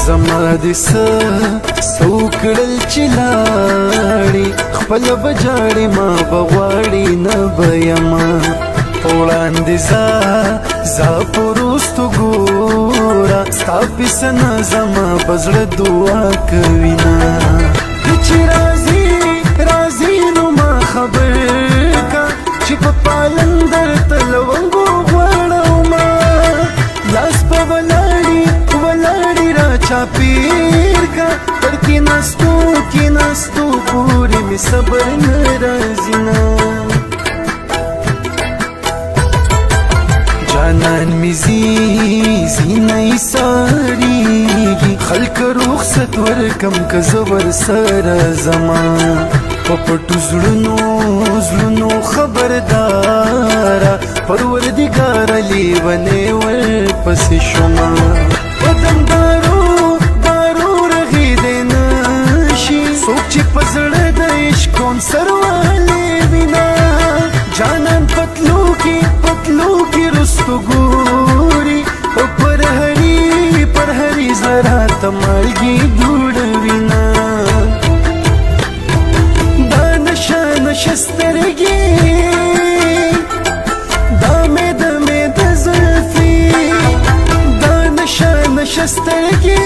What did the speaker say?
زما دې څه وکړل چې لاړې، خپل بجاړې ما بغواړي نه بیما. وړاندې ځه ځه پروستو ګوره، ستا پسنه زما بزړه دعا کوي نه. چې راځي راځي نو ما خبر کا، چې په پالندر تلونګو غواړم. لاس په ولاړی ولاړی را چاپیر کا، تر کې نستو کې نستو پورې می صبر نه راځي نه. جانان می زی زینې ساریږي، خلک رخصت ورکم که زور سره زما. په پټو زړونو زړونو خبردار پروردګار لیونه ور پسې شوما. بدن دارو دارو رغید نشي، څوک چې په زړه د عشق کوم سرواله وینا. جانان پتلو کې پتلو کې رستو ګوري، او پر هری پر هری زرا تمالګي دوړوینا. دا نشه نشه سترګې، دا مې د مې د زلفي، دا نشه نشه سترګې.